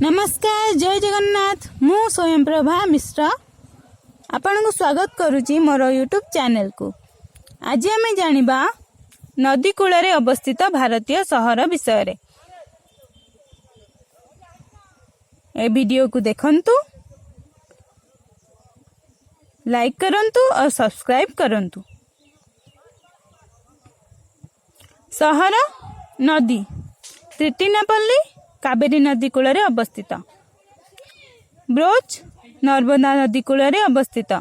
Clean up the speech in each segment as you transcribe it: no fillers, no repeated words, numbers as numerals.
ନମସ୍କାର, ଜୟ ଜଗନ୍ନାଥ। ମୁଁ ସ୍ୱୟଂପ୍ରଭା ମିଶ୍ର ଆପଣଙ୍କୁ ସ୍ୱାଗତ କରୁଛି ମୋର ୟୁଟ୍ୟୁବ୍ ଚ୍ୟାନେଲକୁ। ଆଜି ଆମେ ଜାଣିବା ନଦୀ କୂଳରେ ଅବସ୍ଥିତ ଭାରତୀୟ ସହର ବିଷୟରେ। ଏ ଭିଡ଼ିଓକୁ ଦେଖନ୍ତୁ, ଲାଇକ୍ କରନ୍ତୁ ଓ ସବସ୍କ୍ରାଇବ୍ କରନ୍ତୁ। ସହର ନଦୀ। ତ୍ରିଟିନାପଲ୍ଲୀ କାବେରୀ ନଦୀ କୂଳରେ ଅବସ୍ଥିତ। ବ୍ରୋଚ୍ ନର୍ମଦା ନଦୀ କୂଳରେ ଅବସ୍ଥିତ।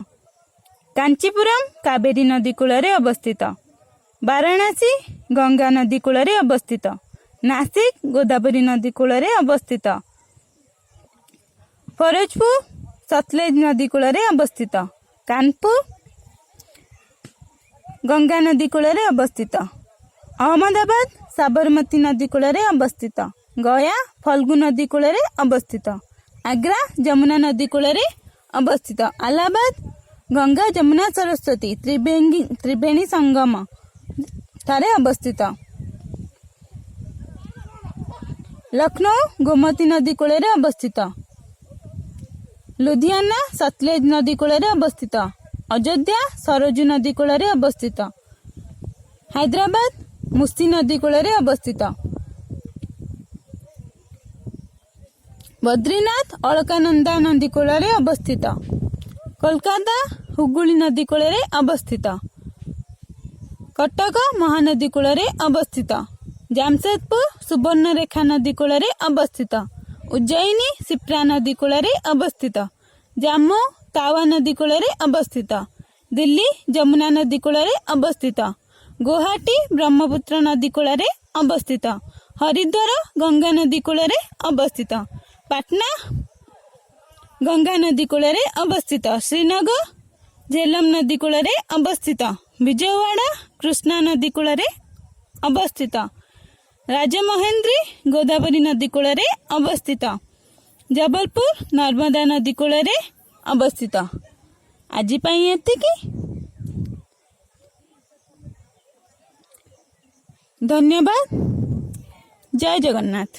କାଞ୍ଚିପୁରମ୍ କାବେରୀ ନଦୀ କୂଳରେ ଅବସ୍ଥିତ। ବାରାଣାସୀ ଗଙ୍ଗା ନଦୀ କୂଳରେ ଅବସ୍ଥିତ। ନାସିକ ଗୋଦାବରୀ ନଦୀ କୂଳରେ ଅବସ୍ଥିତ। ଫିରୋଜପୁର ସତଲେଜ ନଦୀ କୂଳରେ ଅବସ୍ଥିତ। କାନପୁର ଗଙ୍ଗା ନଦୀ କୂଳରେ ଅବସ୍ଥିତ। ଅହମ୍ମଦାବାଦ ସାବରମତୀ ନଦୀ କୂଳରେ ଅବସ୍ଥିତ। ଗୟା ଫଲ୍ଗୁ ନଦୀ କୂଳରେ ଅବସ୍ଥିତ। ଆଗ୍ରା ଯମୁନା ନଦୀ କୂଳରେ ଅବସ୍ଥିତ। ଆଲାହାବାଦ ଗଙ୍ଗା, ଯମୁନା, ସରସ୍ୱତୀ ତ୍ରିବେଣୀ ସଙ୍ଗମ ଠାରେ ଅବସ୍ଥିତ। ଲକ୍ଷ୍ନୌ ଗୋମତୀ ନଦୀ କୂଳରେ ଅବସ୍ଥିତ। ଲୁଧିଆନା ସତଲେଜ ନଦୀ କୂଳରେ ଅବସ୍ଥିତ। ଅଯୋଧ୍ୟା ସରଜୁ ନଦୀ କୂଳରେ ଅବସ୍ଥିତ। ହାଇଦ୍ରାବାଦ ମୁସି ନଦୀ କୂଳରେ ଅବସ୍ଥିତ। ବଦ୍ରିନାଥ ଅଳକାନନ୍ଦା ନଦୀ କୂଳରେ ଅବସ୍ଥିତ। କୋଲକାତା ହୁଗୁଳି ନଦୀ କୂଳରେ ଅବସ୍ଥିତ। କଟକ ମହାନଦୀ କୂଳରେ ଅବସ୍ଥିତ। ଜାମଶେଦପୁର ସୁବର୍ଣ୍ଣରେଖା ନଦୀ କୂଳରେ ଅବସ୍ଥିତ। ଉଜ୍ଜୟିନୀ ସିପ୍ରା ନଦୀ କୂଳରେ ଅବସ୍ଥିତ। ଜାମ୍ମୁ ତାୱା ନଦୀ କୂଳରେ ଅବସ୍ଥିତ। ଦିଲ୍ଲୀ ଯମୁନା ନଦୀ କୂଳରେ ଅବସ୍ଥିତ। ଗୁଆହାଟୀ ବ୍ରହ୍ମପୁତ୍ର ନଦୀ କୂଳରେ ଅବସ୍ଥିତ। ହରିଦ୍ୱାର ଗଙ୍ଗା ନଦୀ କୂଳରେ ଅବସ୍ଥିତ। ପାଟନା ଗଙ୍ଗା ନଦୀ କୂଳରେ ଅବସ୍ଥିତ। ଶ୍ରୀନଗର ଝେଲମ ନଦୀ କୂଳରେ ଅବସ୍ଥିତ। ବିଜୟୱାଡ଼ା କୃଷ୍ଣା ନଦୀ କୂଳରେ ଅବସ୍ଥିତ। ରାଜମହେନ୍ଦ୍ରୀ ଗୋଦାବରୀ ନଦୀ କୂଳରେ ଅବସ୍ଥିତ। ଜବଲପୁର ନର୍ମଦା ନଦୀ କୂଳରେ ଅବସ୍ଥିତ। ଆଜି ପାଇଁ ଏତିକି। ଧନ୍ୟବାଦ। ଜୟ ଜଗନ୍ନାଥ।